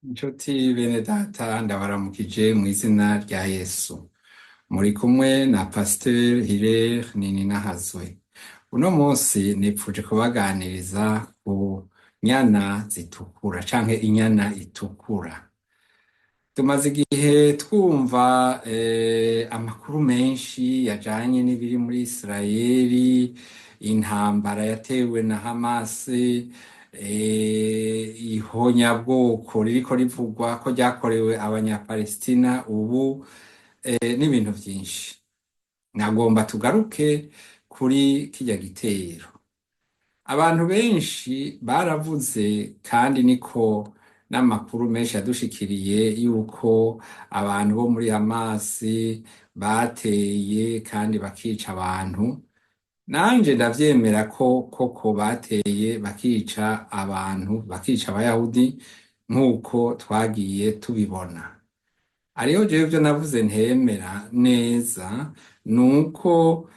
Inshuti bene data, ndabaramukije mw'izina rya Yesu. Muri kumwe na Pasteur Hilaire Nininahazwe. Uno munsi nipfuje kubaganiriza ku nyana zitukura canke inyana itukura. Tumaze igihe twumva amakuru menshi yajanye n'ibiri muri Isirayeli, intambara yatewe na Hamas, ihonyabwoko ririko rivugwa ko ryakorewe Abanyapalestina ubu, n'ibintu vyinshi. Nagomba tugaruke kuri kirya gitero. Abantu benshi baravuze, kandi niko n'amakuru menshi yadushikiriye, yuko abantu bo muri Hamas bateye kandi bakica abantu. Nanje ndavyemera ko koko bateye bakica abantu, bakica Abayahudi nk'uko twagiye tubibona. Hariho jewe ivyo navuze ntemera neza, nuko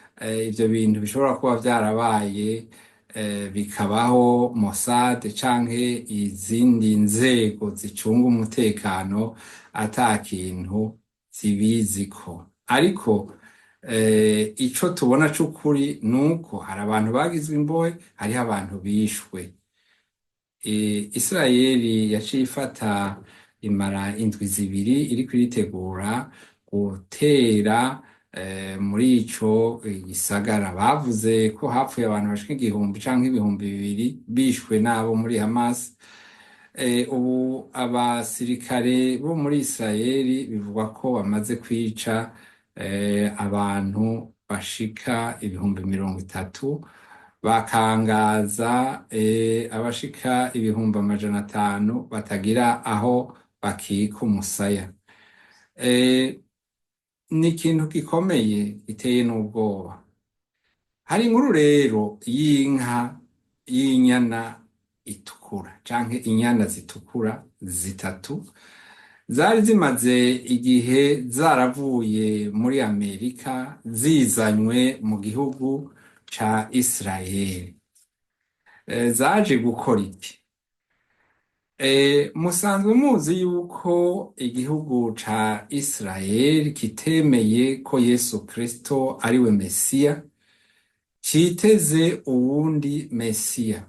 ivyo bintu bishobora kuba vyarabaye, bikabaho Mossad canke izindi nzego zicunga umutekano ata kintu zibiziko. Ariko ico tubona c'ukuri nuko hari abantu bagizwe imbohe, hariho abantu bishwe. Isirayeli yaciye ifata imara indwi 2 iriko iritegura gutera muri ico gisagara. Bavuze ko hapfuye abantu bashika 1000 canke 2000 bishwe n'abo muri Hamas. Ubu abasirikare bo muri Isirayeli bivugwa ko bamaze kwica abantu bashika 30,000, bakangaza abashika 500,000 batagira aho bakika umusaya. Ni ikintu gikomeye giteye n'ubwoba. Hari inkuru rero y'inka y'inyana itukura canke inyana zitukura zitatu zari zimaze igihe zaravuye muri Amerika zizanywe mu gihugu ca Isirayeli. Zaje gukora iki? Musanzwe muzi yuko igihugu ca Isirayeli kitemeye ko Yesu Kristo ariwe Mesiya, citeze uwundi Mesiya.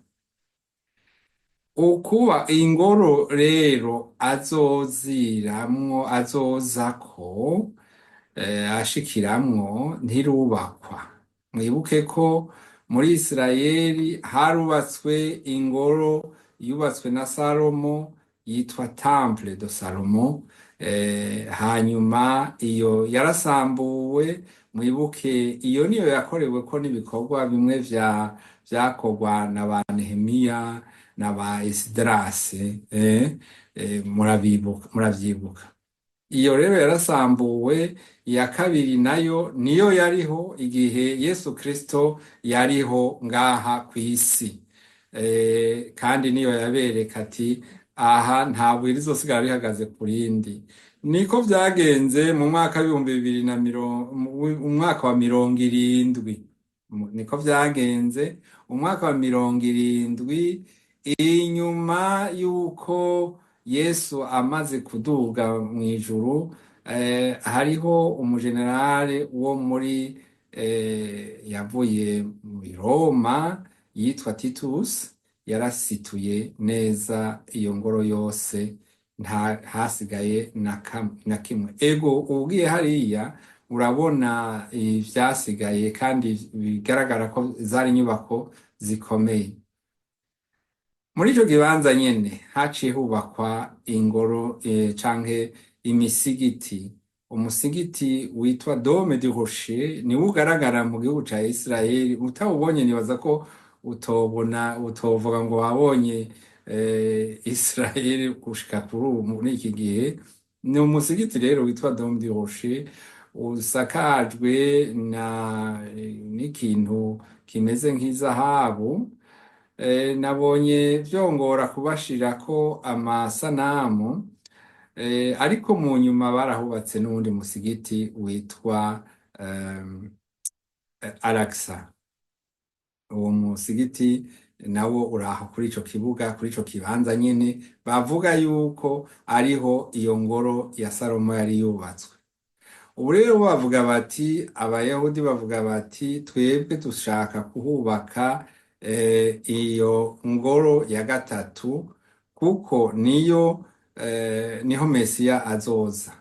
Ukuba ingoro rero azoziramwo, azozako, ashikiramwo, ntirubakwa. Mwibuke ko muri Isirayeli harubatswe ingoro yubatswe na Salomo yitwa Temple de Salomon, hanyuma iyo yarasambuwe. Mwibuke iyo niyo yakoreweko n'ibikorwa bimwe vyakorwa na ba Nehemiya na ba Esidrasi, murabibuka, muravyibuka. Iyo rero yarasambuwe. Iya kabiri nayo niyo yariho igihe Yesu Kristo yariho ngaha kw'isi. Kandi niyo yabereka ati: "Aha ntabwo rizosigara rihagaze ku rindi." Niko vyagenze mu mwaka w'ibihumbi bibiri na mirongo, mu mwaka wa 70, niko vyagenze umwaka wa 70 inyuma y'uko Yesu amaze kuduga mw'ijuru. Hariho umujenerale wo muri yavuye muri Roma yitwa Titus, yarasituye neza iyo ngoro yose, nta hasigaye na kimwe. Ego, ugiye hariya urabona ivyasigaye, kandi bigaragara ko zari inyubako zikomeye. Muri ico kibanza nyene haciye hubakwa ingoro, canke imisigiti. Umusigiti witwa Dome du Rocher niwo ugaragara mu gihugu ca Israel. Utawubonye nibaza ko utobona, utovuga ngo wabonye Israel gushika kuri ubu muri iki gihe. Ni umusigiti rero witwa Dome du Rocher, usakajwe na n'ikintu kimeze nk'izahabu. Nabonye vyongora kubashirako amasanamu, ariko mu nyuma barahubatse n'uwundi musigiti witwa Al-Aqsa. Uwo musigiti Nawo uraho kuri ico kibuga, kuri ico kibanza nyene bavuga yuko ariho iyo ngoro ya Salomo yari yubatswe. Ubu rero bavuga bati, Abayahudi bavuga bati, twebwe dushaka kuhubaka iyo ngoro ya gatatu, kuko niyo niho Mesiya azoza.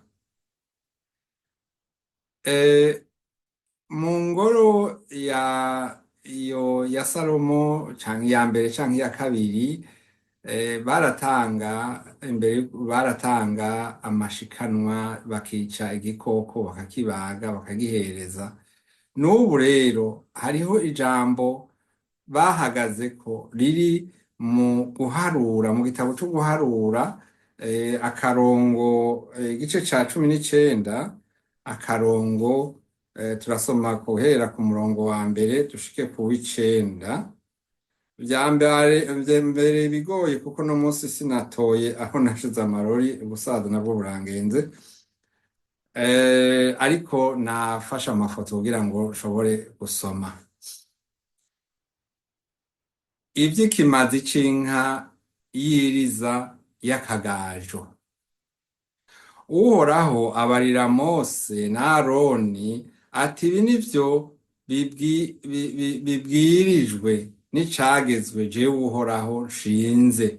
Mu ngoro ya iyo ya Salomo, canke iya mbere canke iya kabiri, baratanga imbere, baratanga amashikanwa, bakica igikoko, bakakibaga, bakagihereza. N'ubu rero hariho ijambo bahagazeko riri mu guharura, mu gitabo co guharura, akarongo, igice ca 19, akarongo, turasoma guhera ku murongo wa mbere dushike ku w'icenda. Vyambere bigoye kuko no munsi sinatoye aho nashize amarori, ubusaza nabwo burangenze, ariko nafashe amafoto kugira ngo nshobore gusoma. Ivy'ikimazi c'inka y'iriza y'akagajo. Uhoraho abarira Mose na Aroni ati: ibi nivyo bibwirijwe n'icagezwe jewe Uhoraho nshinze.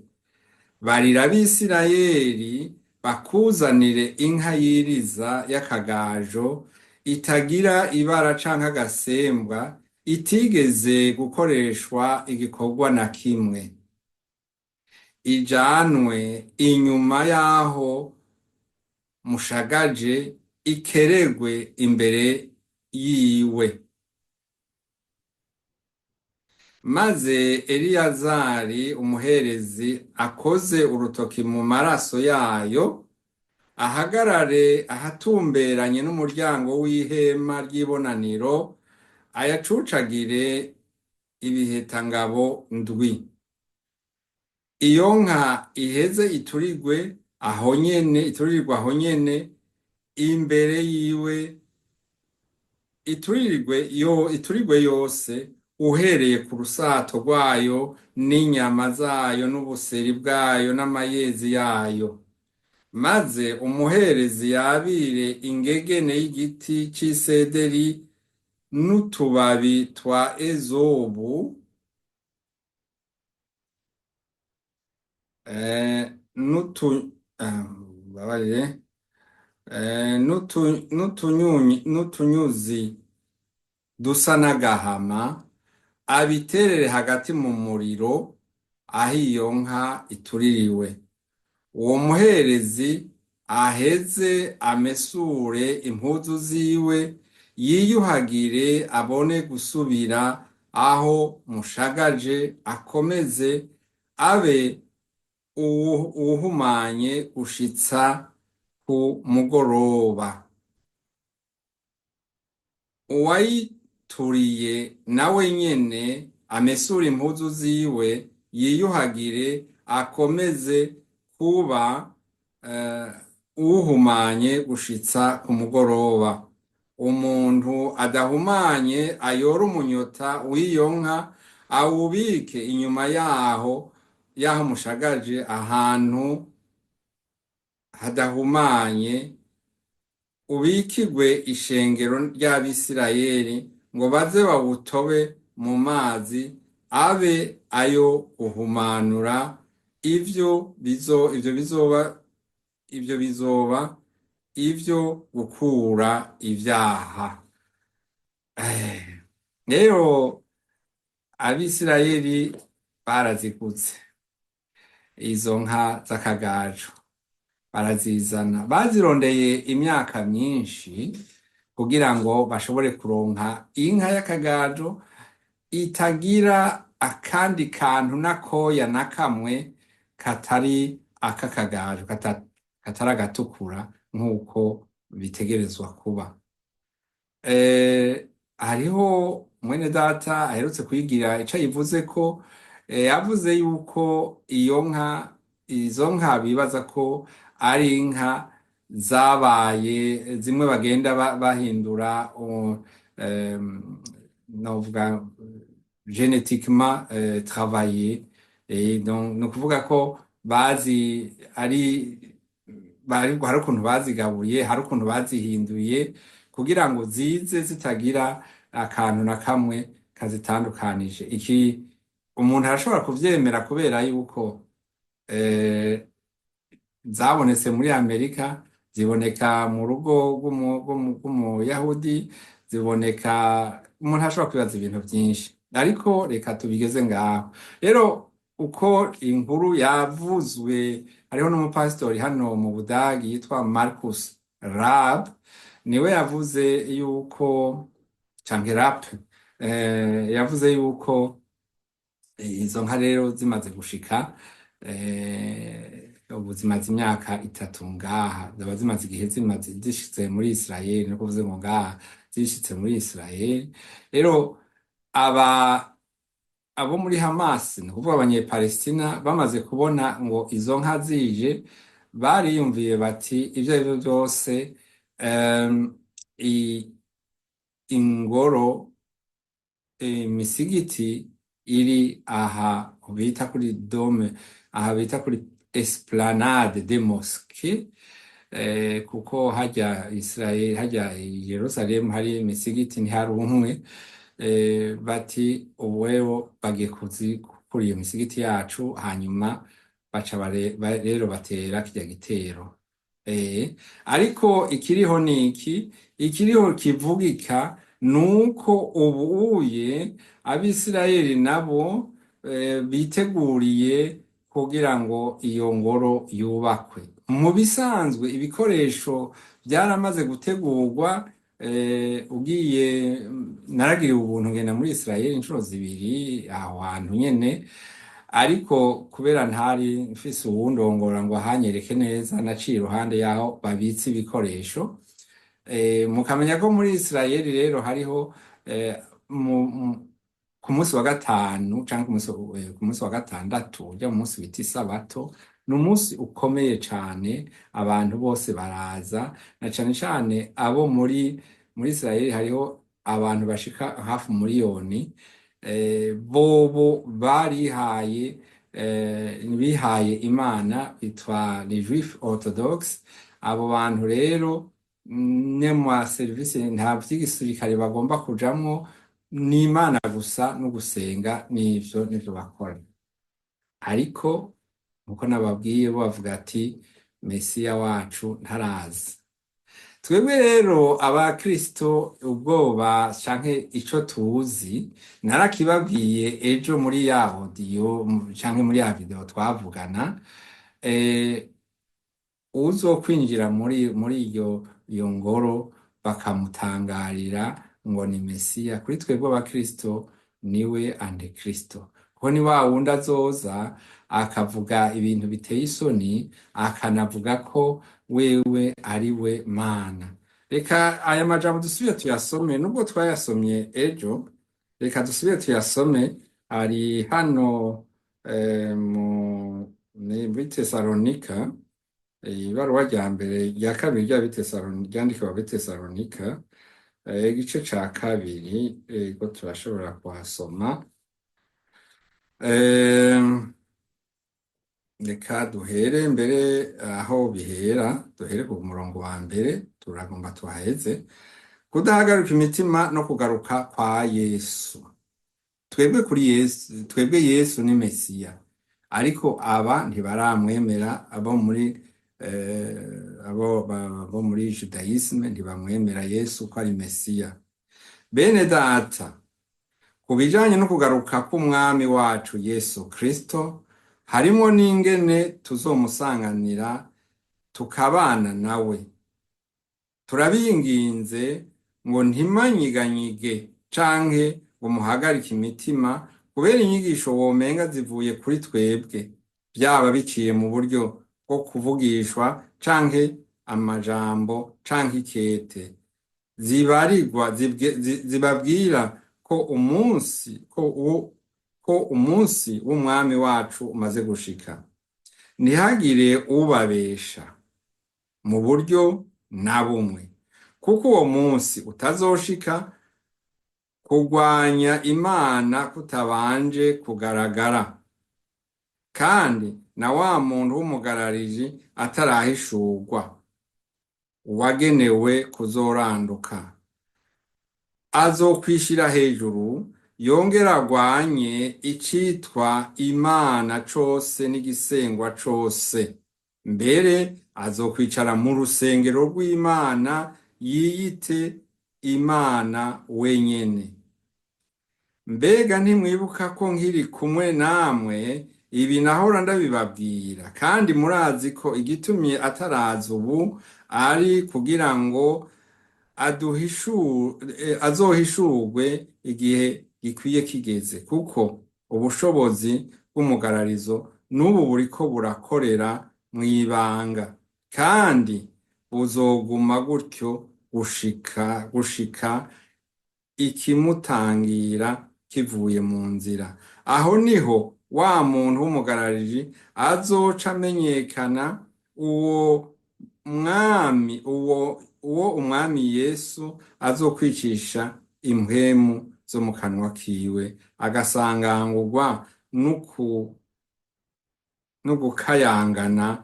Barira Abisirayeli bakuzanire inka y'iriza y'akagajo, itagira ibara canke agasembwa, itigeze gukoreshwa igikorwa na kimwe, ijanwe inyuma y'aho mushagaje, ikeregwe imbere yiwe. Maze Eliyazari umuherezi akoze urutoki mu maraso yayo, ahagarare ahatumberanye n'umuryango w'ihema ry'ibonaniro, ayacucagire ibihetangabo ndwi. Iyo nka iheze iturirwe aho nyene, iturirwe aho nyene imbere yiwe, iturirwe yo, iturirwe yose, uhereye ku rusato rwayo n'inyama zayo n'ubuseri bwayo n'amayezi yayo. Maze umuherezi yabire ingegene y'igiti c'isederi n'utubabi twa ezobu, n'utu babarire, n'utunyuzi dusa n'agahama, abiterere hagati mu muriro aho iyo nka ituririwe. Uwo muherezi aheze amesure impuzu ziwe, yiyuhagire, abone gusubira aho mushagaje, akomeze abe uwuhumanye gushitsa ku mugoroba. Uwayituriye nawe nyene amesure impuzu ziwe, yiyuhagire, akomeze kuba uhumanye gushitsa ku mugoroba. Umuntu adahumanye ayore umunyota w'iyo nka, awubike inyuma yaho mushagaje, ahantu hadahumanye, ubikigwe ishengero ry'Abisirayeli ngo baze bawutobe mu mazi, abe ayo guhumanura. Ivyo bizoba ivyo gukura ivyaha. Rero Abisirayeli baraziguze izo nka z'akagajo, barazizana, bazirondeye imyaka myinshi kugira ngo bashobore kuronka inka y'akagajo itagira akandi kantu n'akoya na kamwe katari ak'akagajo, katari agatukura nk'uko bitegerezwa kuba. Hariho mwene data aherutse kuyigira ico yivuze ko, yavuze yuko iyo nka, izo nka bibaza ko ari inka zabaye zimwe bagenda bahindura, novuga. Génétiquement travaillé. Et donc ni ukuvuga ko bazi ari bari hari ukuntu bazigabuye, hari ukuntu bazihinduye kugira ngo zize zitagira akantu na kamwe kazitandukanije. Iki umuntu arashobora kuvyemera kubera yuko zabonetse muri Amerika, ziboneka mu rugo rw'umuyahudi, ziboneka, umuntu ashobora kwibaza ibintu byinshi, ariko reka tubigeze ngaho. Rero uko inkuru yavuzwe, hariho n'umupasitori hano mu Budagi yitwa Marcus Raab, niwe yavuze yuko, canke Rap, yavuze yuko izo nka rero zimaze gushika, ubu zimaze imyaka 3 ngaha, zaba zimaze igihe zimaze zishitse muri Israel, no kuvuze ngo ngaha zishitse muri Israel. Rero abo muri Hamas, ni ukuvuga abanyepalestina, bamaze kubona ngo izo nka zije, bariyumviye bati ibyo ari byo byose, ingoro, imisigiti iri aha bita kuri dome, aha bita kuri Esplanade des Mosquées, kuko hajya Israel, hajya i Yerusalemu hari imisigiti, ntihari umwe. Bati uwewo bagiye kuri iyo misigiti yacu, hanyuma baca rero batera kirya gitero. Ariko ikiriho ni iki, ikiriho kivugika nuko ubuye Abisirayeli nabo biteguriye kugira ngo iyo ngoro yubakwe. Mu bisanzwe ibikoresho byaramaze gutegurwa. Ugiye, naragiriwe ubuntu ngenda muri Israel inshuro zibiri aho hantu nyene, ariko kubera ntari mfise uwundongora ngo ahanyereke neza, naciye iruhande y'aho babitse ibikoresho. Mukamenya ko muri Israel rero hariho ku munsi wa gatanu canke ku munsi wa gatandatu, urya munsi bita isabato, ni umunsi ukomeye cane, abantu bose baraza, na cane cane abo muri Israel. Hariho abantu bashika hafi 1 miliyoni, bobo barihaye, bihaye Imana, bitwa les Juifs orthodoxes. Abo bantu rero ne mu ma serivisi nta vy'igisirikare bagomba kujamwo, ni Imana gusa no gusenga, nivyo bakora. Ariko nkuko nababwiye, bo bavuga ati Mesiya wacu ntaraza. Twebwe rero abakristo, ubwoba canke ico tuzi narakibabwiye ejo muri ya audio canke muri ya video twavugana. Uzokwinjira muri iyo ngoro bakamutangarira ngo ni Mesiya, kuri twebwe abakristo niwe antikristo, kuko ni wa wundi azoza akavuga ibintu biteye isoni, akanavuga ko wewe ari we Mana. Reka aya majambo dusubire tuyasome, nubwo twayasomye ejo, reka dusubire tuyasome. Ari hano mu muri Tesalonika, ibaruwa rya mbere, rya kabiri ryandikiwe ab'Itesalonika, igice ca kabiri. Ego, turashobora kuhasoma. Reka duhere mbere aho bihera, duhere ku murongo wa mbere, turagomba tuhaheze. Kudahagarika imitima no kugaruka kwa Yesu. Twebwe kuri Yesu, twebwe Yesu ni Mesiya, ariko aba ntibaramwemera. Abo muri abo muri judaïsme ntibamwemera Yesu ko ari Mesiya. Bene data, ku bijanye no kugaruka k'umwami wacu Yesu Kristo, harimo n'ingene tuzomusanganira tukabana nawe, turabinginze ngo ntimanyiganyige canke ngo muhagarike imitima kubera inyigisho womenga zivuye kuri twebwe, byaba biciye mu buryo bwo kuvugishwa canke amajambo canke ikete, zibarirwa zibabwira ko umunsi w'umwami wacu umaze gushika. Ntihagire ubabesha mu buryo na bumwe, kuko uwo munsi utazoshika Kurwanya Imana kutabanje kugaragara, kandi na wa muntu w'umugarariji atarahishurwa, uwagenewe kuzoranduka. Azokwishira hejuru, yongere agwanye icitwa Imana cose n'igisengwa cose. Mbere azokwicara mu rusengero rw'Imana, yiyite Imana wenyene. Mbega ntimwibuka ko nkiri kumwe namwe ibi nahora ndabibabwira? Kandi murazi ko igitumye ataraza ubu ari kugira ngo azohishurwe igihe gikwiye kigeze, kuko ubushobozi bw'umugararizo n'ubu buriko burakorera mw'ibanga, kandi buzoguma gutyo gushika ikimutangira kivuye mu nzira. Aho niho wa muntu w'umugarariji azoca amenyekana, uwo umwami Yesu azokwicisha impwemu zo mu kanwa kiwe, agasangangurwa n'ugukayangana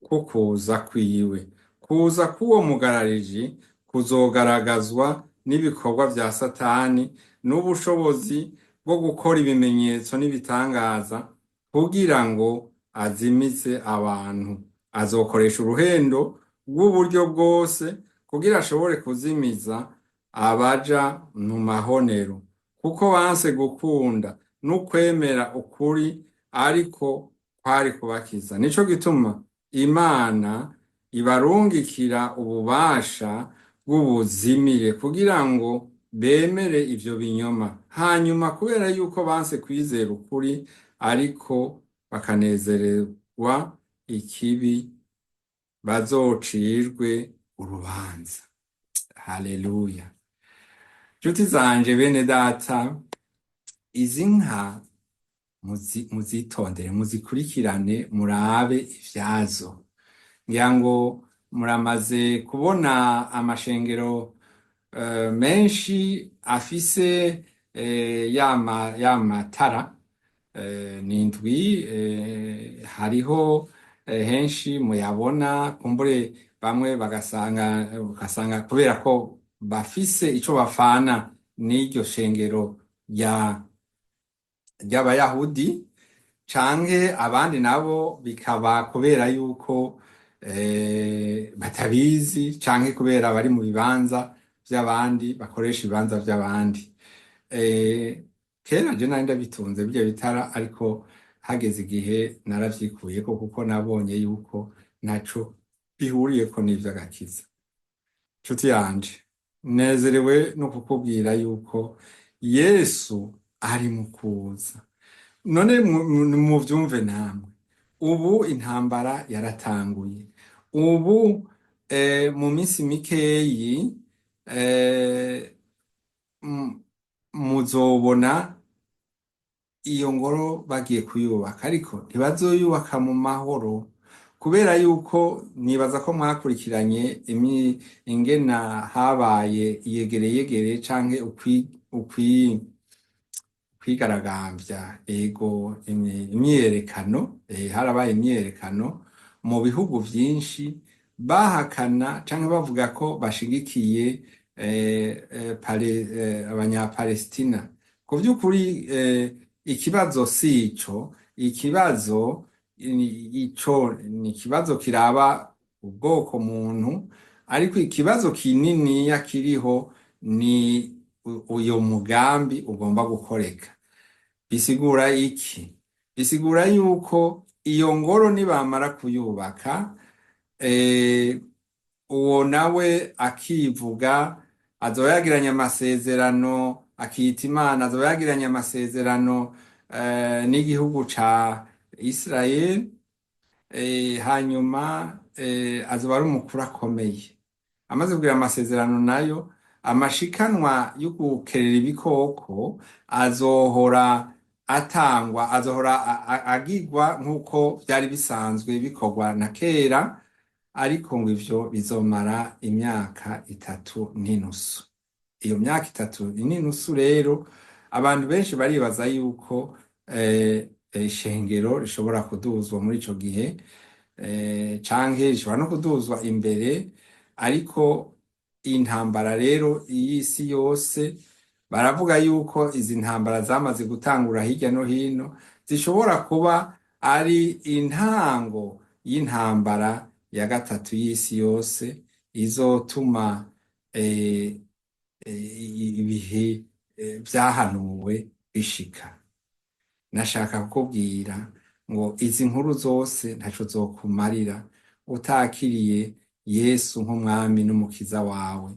ko kuza kwiwe. Kuza k'uwo mugarariji kuzogaragazwa n'ibikorwa vya Satani n'ubushobozi bwo gukora ibimenyetso n'ibitangaza kugira ngo azimize abantu. Azokoresha uruhendo rw'uburyo bwose kugira ashobore kuzimiza abaja mu mahonero, kuko banse gukunda n'ukwemera ukuri ariko kwari kubakiza. Nico gituma Imana ibarungikira ububasha bw'ubuzimire kugira ngo bemere ivyo binyoma. Hanyuma kubera yuko banse kwizera ukuri ariko bakanezererwa ikibi, bazocirwe urubanza. Haleluya! Nshuti zanje, bene data, izi nka muzitondere, muzikurikirane, murabe ivyazo. Ngira ngo muramaze kubona amashengero menshi afise ya matara n'indwi. Hariho henshi muyabona, kumbure bamwe bagasanga kubera ko bafise ico bafana n'iryo shengero ry'Abayahudi, canke abandi nabo bikaba kubera yuko batabizi, canke kubera bari mu bibanza vy'abandi, bakoresha ibibanza vy'abandi. Kera je nari ndabitunze birya bitara, ariko hageze igihe naravyikuyeko, kuko nabonye yuko ntaco bihuriyeko n'ivy'agakiza. Nshuti yanje, nezerewe no kukubwira yuko Yesu ari mu kuza. None muvyumve namwe, ubu intambara yaratanguye. Ubu mu minsi mikeyi muzobona iyo ngoro bagiye kuyubaka, ariko ntibazoyubaka mu mahoro, kubera yuko nibaza ko mwakurikiranye ingena habaye iyegereyegere canke ukwigaragambya, ego, imyiyerekano. Harabaye imyiyerekano mu bihugu vyinshi, bahakana canke bavuga ko bashigikiye Abanyapalestina. Ku vy'ukuri ikibazo si ico. Ikibazo ico ni ikibazo kiraba ubwoko muntu, ariko ikibazo kininiya kiriho ni uyo mugambi ugomba gukoreka. Bisigura iki? Bisigura yuko iyo ngoro nibamara kuyubaka, uwo nawe akivuga, azoba yagiranye amasezerano, akiyita Imana, azoba yagiranye amasezerano n'igihugu ca Israel. Hanyuma azoba ari umukuru akomeye. Amaze kugira amasezerano nayo, amashikanwa yo gukerera ibikoko azohora atangwa, azohora agirwa nk'uko vyari bisanzwe bikorwa na kera, ariko ngo ivyo bizomara imyaka 3 n'inusu. Iyo myaka itatu n'inusu rero, abantu benshi baribaza yuko ishengero rishobora kuduzwa muri ico gihe, canke rishobora no kuduzwa imbere. Ariko intambara rero y'isi yose, baravuga yuko izi ntambara zamaze gutangura hirya no hino zishobora kuba ari intango y'intambara ya gatatu y'isi yose, izotuma ibihe vyahanuwe bishika. Nashaka kukubwira ngo izi nkuru zose ntaco zokumarira utakiriye Yesu nk'umwami n'umukiza wawe.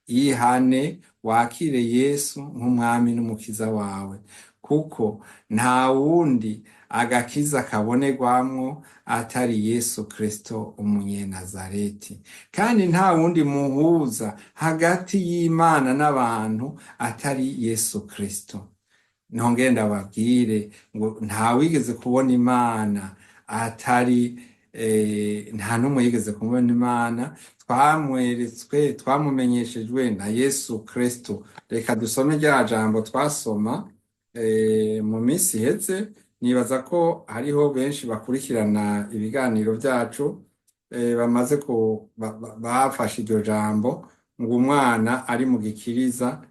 Ihane, wakire Yesu nk'umwami n'umukiza wawe, kuko nta wundi agakiza kabonerwamwo atari Yesu Kristo umunyenazareti, kandi nta wundi muhuza hagati y'Imana n'abantu atari Yesu Kristo. Ntongere ndababwire ngo ntawigeze kubona Imana atari nta n'umwe yigeze kubona Imana, twamweretswe, twamumenyeshejwe na Yesu Kristo. Reka dusome rya jambo twasoma mu minsi iheze. Nibaza ko hariho benshi bakurikirana ibiganiro vyacu bamaze ku bafashe iryo jambo ngo umwana ari mu gikiriza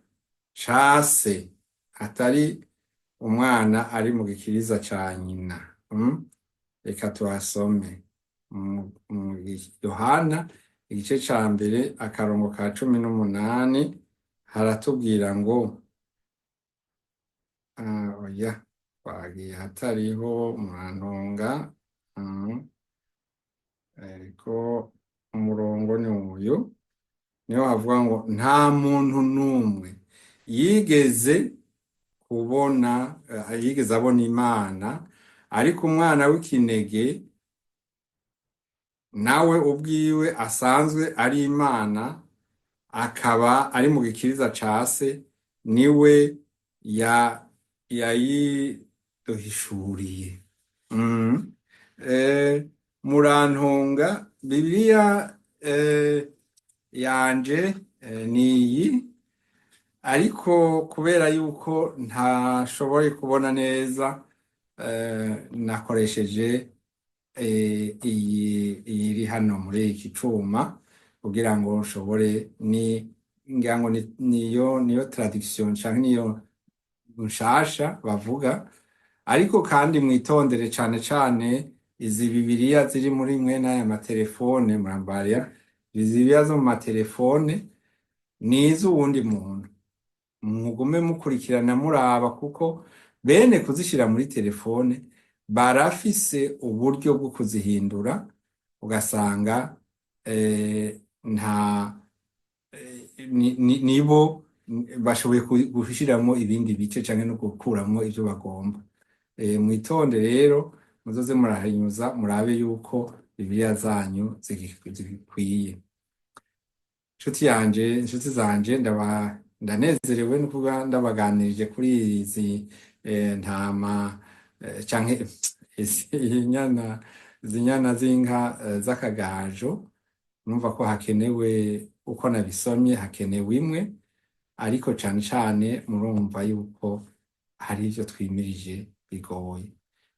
ca se, atari umwana ari mu gikiriza ca nyina. Reka tuhasome mu Yohana igice ca mbere, akarongo ka 18, haratubwira ngo oya, twagiye hatariho, murantunga. Ariko umurongo ni uyu, niho havuga ngo nta muntu n'umwe yigeze kubona yigeze abona Imana, ariko umwana w'ikinege, nawe ubwiwe asanzwe ari Imana, akaba ari mu gikiriza ca se, niwe ya yayiduhishuriye. Murantunga, Bibiliya yanje niyi, ariko kubera yuko ntashoboye kubona neza, nakoresheje iyi iri hano muri iki cuma kugira ngo nshobore, ni ngira ngo niyo traduction canke niyo nshasha bavuga. Ariko kandi mwitondere cane cane izi Bibiliya ziri muri mwene aya matelefone. Murambarira, izi Bibiliya zo mu matelefone ni iz'uwundi muntu. Mugume mukurikirana, muraba, kuko bene kuzishira muri telefone barafise uburyo bwo kuzihindura, ugasanga nta nibo bashoboye gushiramwo ibindi bice canke no gukuramwo ivyo bagomba. Mwitonde rero, muzoze murahinyuza, murabe yuko Bibiliya zanyu zikwiye. Inshuti yanje, inshuti zanje, ndanezerewe no kuba ndabaganirije kuri izi ntama canke izi nyana, izi nyana z'inka z'akagajo. Numva ko hakenewe, uko nabisomye, hakenewe imwe, ariko cane cane murumva yuko hari ivyo twimirije bigoye.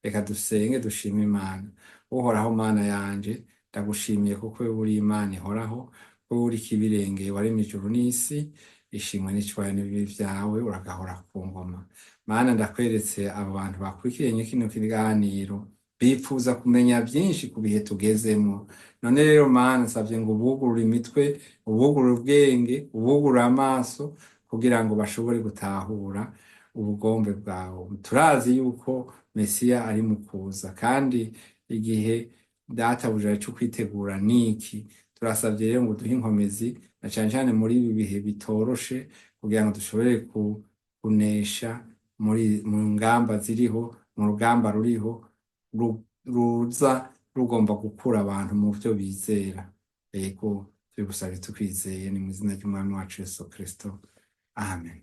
Reka dusenge, dushime Imana. Uhoraho Mana yanje, ndagushimiye kuko wewe uri Imana ihoraho, wowe uri ikibirengeye, waremye ijuru n'isi. Ishimwe n'icubahiro n'ibibi vyawe, uragahora ku ngoma. Mana, ndakweretse abo bantu bakurikiranye kino kiganiro, bipfuza kumenya vyinshi ku bihe tugezemwo. None rero Mana, nsavye ngo ubugurure imitwe, ubugurure ubwenge, ubugurure amaso, kugira ngo bashobore gutahura ubugombe bwawe. Turazi yuko Mesiya ari mu kuza, kandi igihe databuja co kwitegura niki. Turasavye rero ngo duhe inkomezi, na cane cane muri ibi bihe bitoroshe, kugira ngo dushobore kunesha muri mu ngamba ziriho, mu rugamba ruriho ruza rugomba gukura abantu mu vyo bizera. Ego, tubigusabye tukwizeye, ni mu izina ry'Umwami wacu Yesu Kristo, amen.